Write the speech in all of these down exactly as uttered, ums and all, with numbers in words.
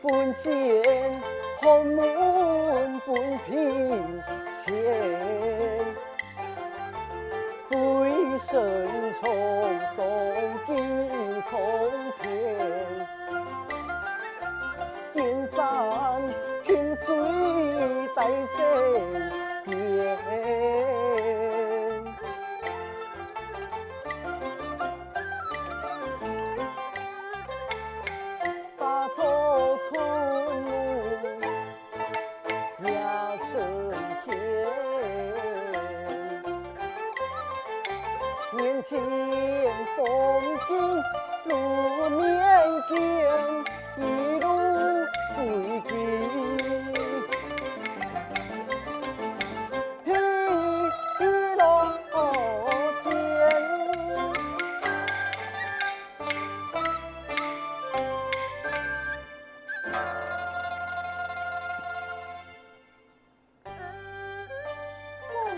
分仙，寒门分平前，飞身冲上金冲天，见山清水在身边。 花草春绿野春天，眼前风景路面间，一路追赶。 驸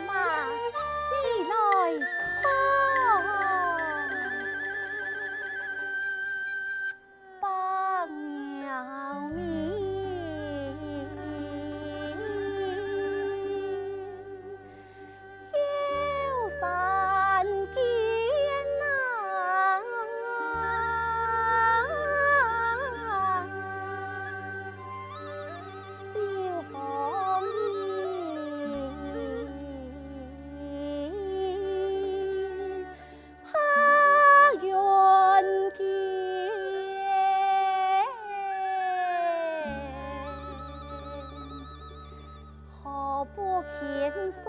马，你來看。白鸟鸣，游山间啊，秋风起。 白云间，何不轻松？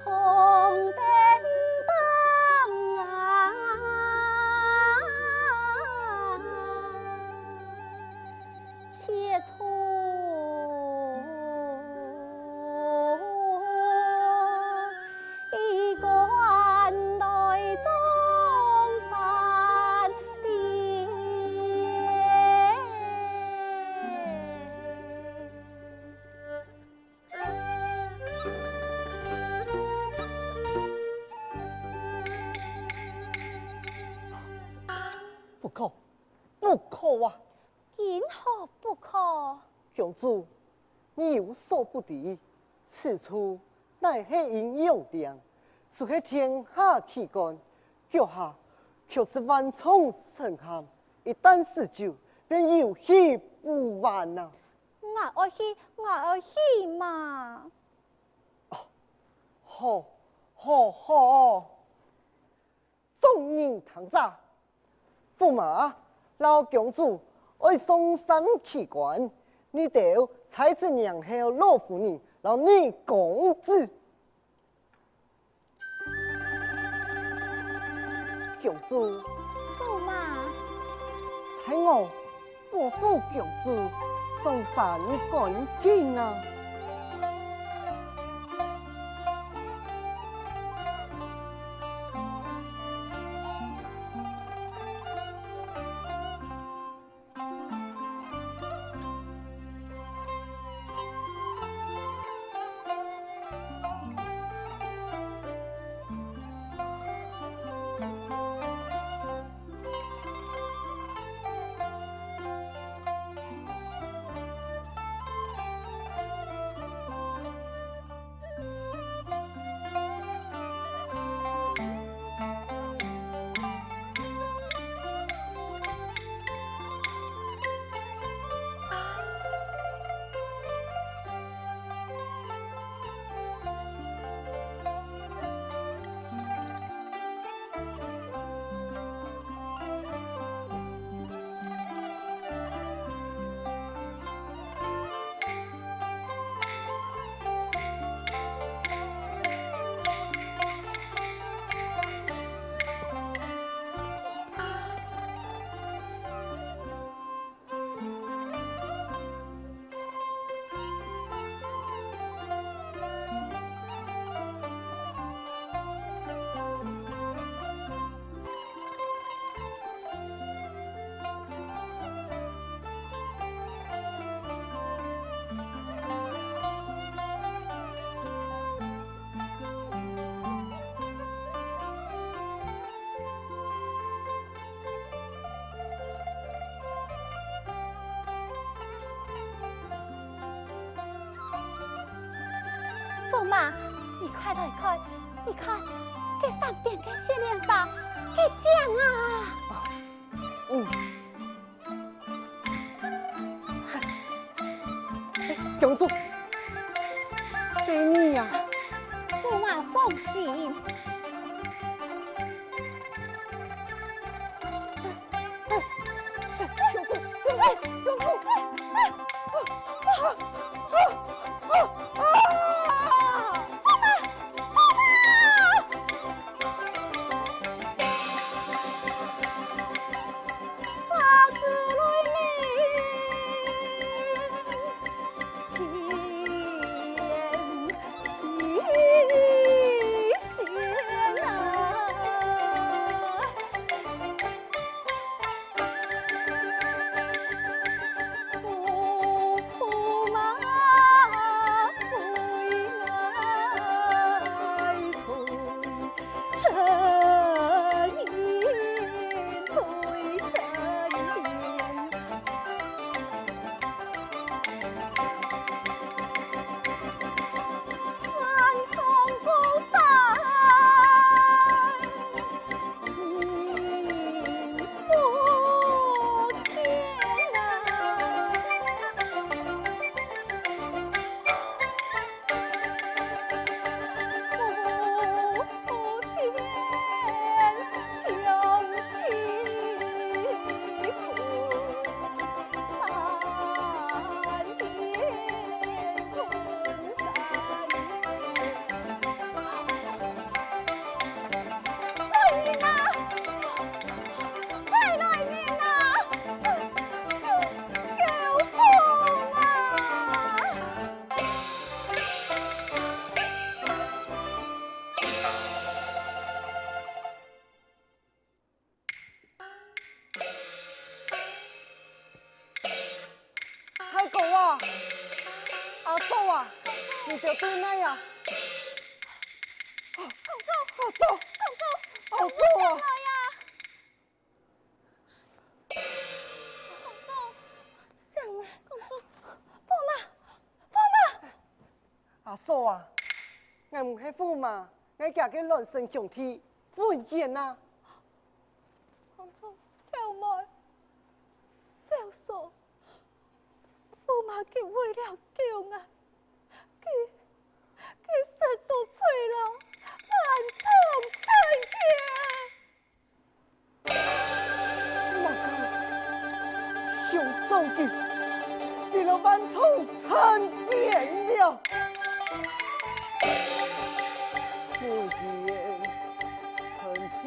同登当啊，且从衣冠来装扮的。 不可，不可啊！因何不可？公主，你有所不知，此處乃係陰陽令，除去天下奇觀，腳下卻是萬重神陷，一旦失手，便有去無還啊！ 𠊎愛去，𠊎愛去嘛。哦，好，好，好。眾人聽着，駙馬摎公主愛上山去觀，你兜在此迎候老夫人摎二公子。 公主。駙馬。待我保護公主上山觀景啊！看，你看，該山邊个雪蓮花，幾靚啊！嗯。哎，公主，細義啊！駱馬放心。 来人啊！快来人啊！救，救火啊！大哥啊，阿嫂啊，你兜在哪啊？公主，阿嫂，公主，阿嫂啊！公主，上來啊！公主，上來，公主，駱馬，駱馬！阿嫂啊，𠊎毋係駱馬，𠊎厥个孻孫兄弟，文遠啊！公主，小妹，小嫂， 駱馬佢為了救𠊎，佢，佢失足墜落萬重山涧。麼个？兄長佢跌落萬重山涧了？文遠，臣弟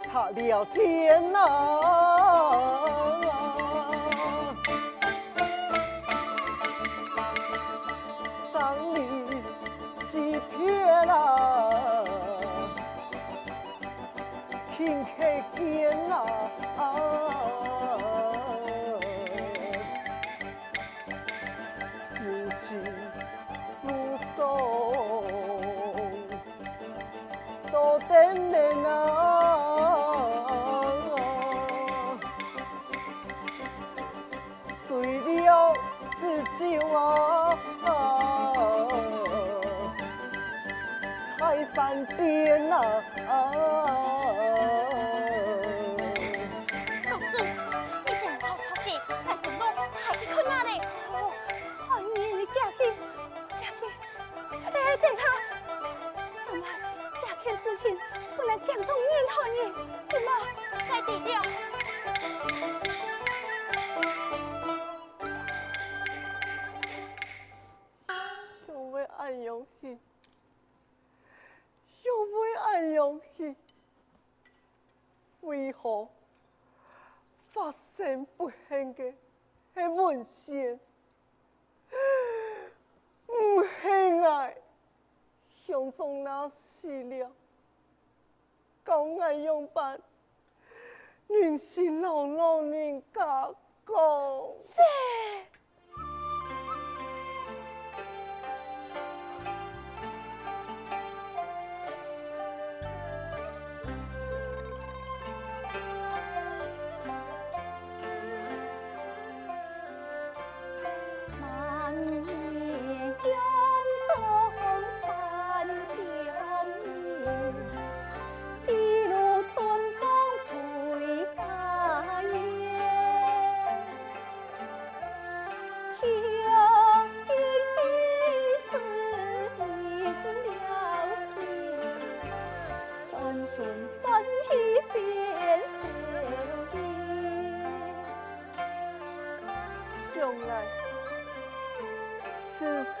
拆了天啊！生離死別啊，情何以堪啊！ 有情無所到等人啊，誰料此酒啊，在山邊啊。公主，你先毋好著急，𠊎順路下去看啊咧。哦， 哎，你，你遽去，遽去！哎，等下！小妹，這件事情毋能驚動任何人，知無？𠊎知了。想會恁樣去，想會恁樣去。 為何發生不幸个係文遠，毋係𠊎？鄉長若死了，教𠊎仰般忍心摎老人家講？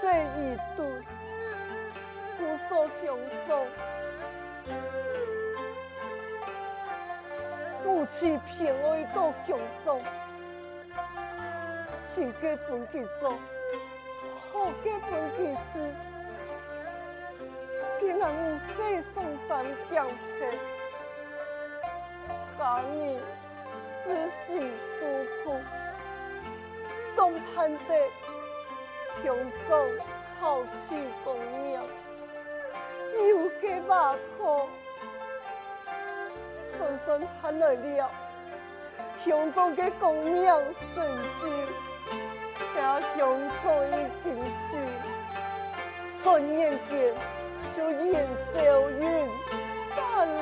細一頓，故所鄉長，母親偏愛到鄉長， 心个分佢做，好个分佢死。佢人毋使上山行差，家人自食苦果，總盼得鄉長考取功名，有个倚靠。總算盼來了。 鄉長个功名成就，這鄉長已經死，轉眼間就煙消雲散了。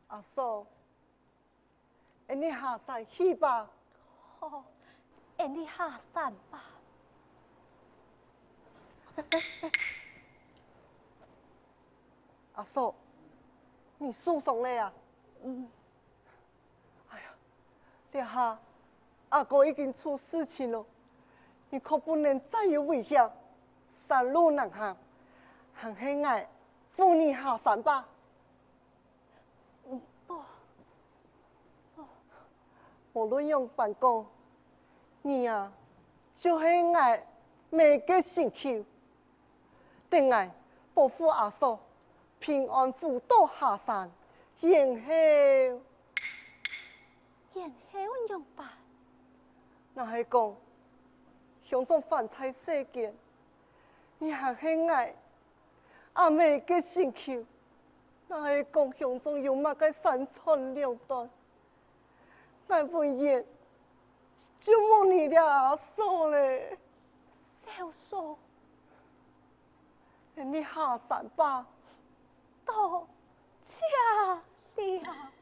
阿嫂， 𫣆俚下山去吧。好，𫣆俚下山吧。阿嫂，你受傷了啊？嗯。哎呀，這下阿哥已經出事情了，你可不能再有危險，山路難行，還係𠊎扶你下山吧。 嗯，不，不。無論仰般講，你啊，就係𠊎姆个心臼。等𠊎保護阿嫂平安渡到下山，然後，然後仰般？若係講，鄉長還在世間，你還係𠊎 阿姆个心臼，若係講鄉長有麼个三長兩短，𠊎永遠就無你這阿嫂了。小嫂，你下山吧。多謝你啊！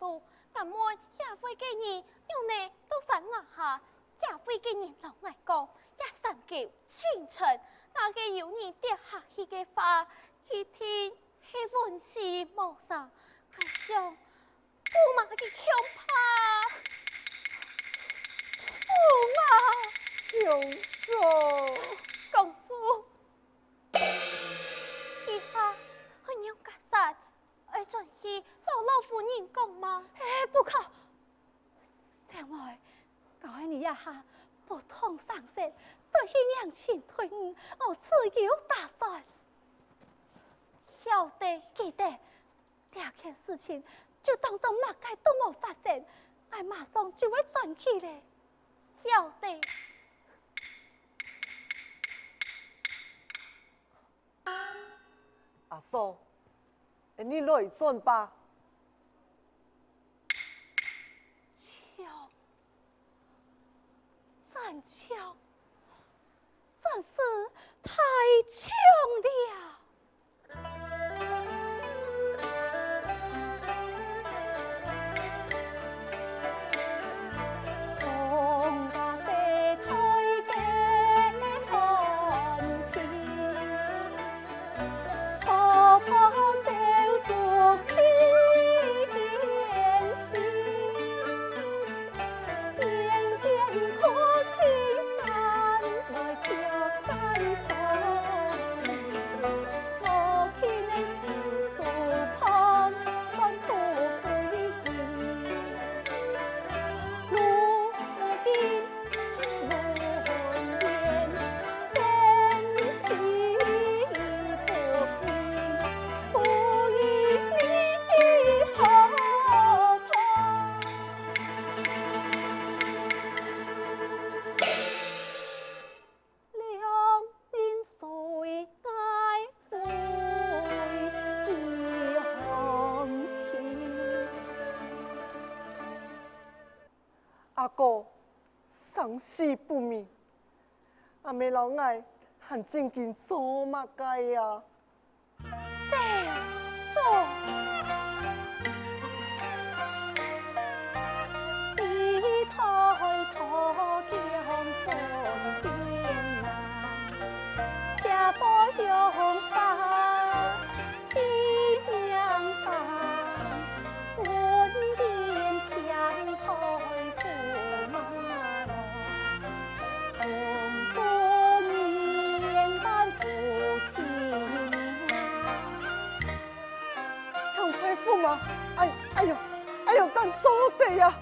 𠊎問野外个人仰仔到山坳下，野外个人摎𠊎講，這山溝盡深，若係有人跌下去个話，一定係穩死無生。𠊎想， 駱馬个恐怕。駱馬！公主。公主，這下愛仰結煞？愛轉去摎老夫人講嗎？哎，不可！小妹，𠊎愛你這下不動聲色，轉去迎親退伍，𠊎自有打算。曉得。記得， 這件事情就當作麼个都無發生，𠊎馬上就會轉去咧。曉得。阿嫂，𫣆俚來轉吧。搶！戰搶！戰事太搶了！ 阿哥，生死不明，阿姆摎𠊎還正經做麼个啊？ 想開腹嗎？哎，哎喲，哎喲，敢做得啊！